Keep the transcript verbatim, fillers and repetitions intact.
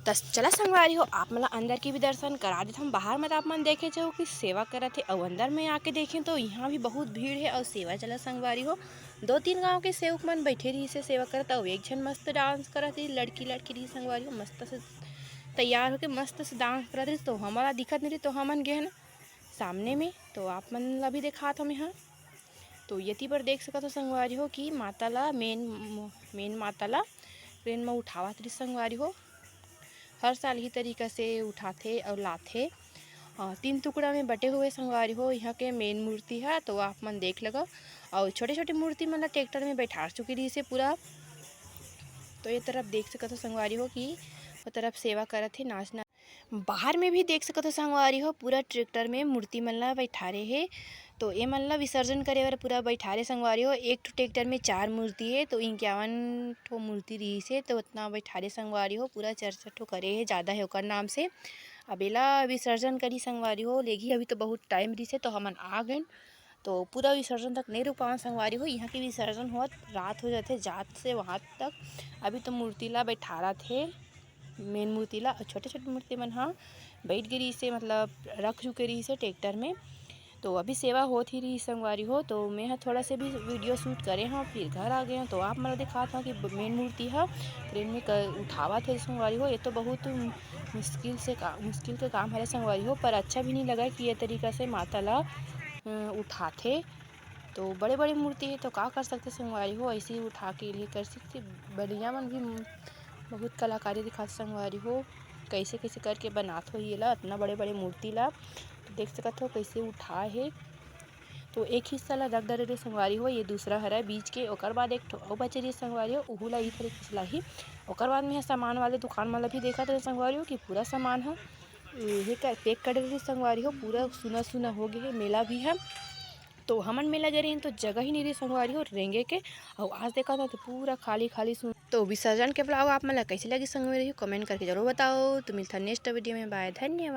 त चला संगवारी हो, आप मन ला अंदर के भी दर्शन करा देथन। बाहर में त आप मन देखे हो कि सेवा करत हे, अउ अंदर में आके देखें तो यहाँ भी बहुत भीड़ हे अउ सेवा चला संगवारी हो। दो तीन गांव के सेवक मन बैठे रहिस हे सेवा करत, अउ एक झन मस्त डांस करत रहिस, लड़की लड़की रहिस संगवारी हो, मस्त से तैयार होके मस्त से डांस करत रहिस। तो हमन ला दिखत नहीं रहिस, तो हमन गे हन सामने में, तो आप मन ला भी देखात हव मेहा। तो यति बर देख सकत हो संगवारी हो कि माता ला मेन, मेन माता ला क्रेन म उठावत रहिस संगवारी हो। हर साल ही तरीका से उठाथे अउ लाथे। अ, तीन टुकड़ा में बटे हुए संगवारी हो यहाँ के मेन मूर्ति ह, तो आप मन देख लगा। अउ छोटे छोटे मूर्ति मन ला ट्रैक्टर में बैठा चुके रहिस हे पूरा। तो ये तरफ देख सकत हो संगवारी हो कि वो तरफ सेवा करत हे नाच नाच। बाहर में भी देख सकत हो संगवारी हो, पूरा ट्रैक्टर में मूर्ति मन ला बैठारे हे। तो ए मन ला विसर्जन करे बर पूरा बैठारे संगवारी हो। एक ठो ट्रैक्टर में चार मूर्ति हे, तो इक्यावन ठो मूर्ति रहिस हे, तो उतना बैठारे संगवारी हो, पूरा चार चार ठो करे हे, ज़्यादा हे ओकर नाम से। अब एला विसर्जन करी संगवारी हो, लेगी अभी तो बहुत टाइम रहिस हे, तो हमन आ गए। तो पूरा विसर्जन तक नहीं रुक पावन संगवारी हो, यहाँ के विसर्जन होत रात हो जाथे, जात से वहाँ तक। अभी तो मूर्ति ला बैठारत हे, मेन मूर्ति ला, अउ छोटे छोटे मूर्ति मन ह बैठ गे रहिस हे, मतलब रख चुके रहिस हे ट्रैक्टर में। तो अभी सेवा होत ही रहिस संगवारी हो, तो मैं ह थोड़ा से भी वीडियो शूट करे हव, फिर घर आ गए हव। तो आप मन ला दिखात हव कि मेन मूर्ति ह क्रेन में क-, उठावत हे संगवारी हो। ये तो बहुत मुश्किल से का, मुश्किल के काम हरे संगवारी हो, पर अच्छा भी नहीं लगा कि ये तरीका से माता ला, अ, उठाथे। तो बड़े बड़े मूर्ति हे, तो का कर सकते संगवारी हो, ऐसे ही उठा के ले कर सकते। बलिया मन भी बहुत कलाकारी दिखात संगवारी हो, कैसे कैसे करके बनात हो ये ला, इतना बड़े बड़े मूर्ति ला। तो देख सकत हो कैसे उठाए हे। तो एक हिस्सा ला रख डरे रहे संगवारी हो, ये दूसरा हरा बीच के, ओकर बाद एक ठो अउ बचे रहे संगवारी हो, उहू ला इही तरह खिसलाही। ओकर बाद में सामान वाले दुकान मन ला भी देखत रहे संगवारी हो कि पूरा सामान ह ये कर, पैक कर रहे संगवारी हो, पूरा सुना सुना हो गए हे मेला भी ह। तो हमन मेला गए रहिन तो जगह ही नहीं रही संगवारी हो रेंगे के, अउ आज देखा था तो पूरा खाली खाली सुन। तो विसर्जन के ब्लॉग आप मन ला कैसे लगी संगवारी हो, कमेंट करके जरूर बताओ। तो मिलता नेक्स्ट वीडियो में, बाय, धन्यवाद।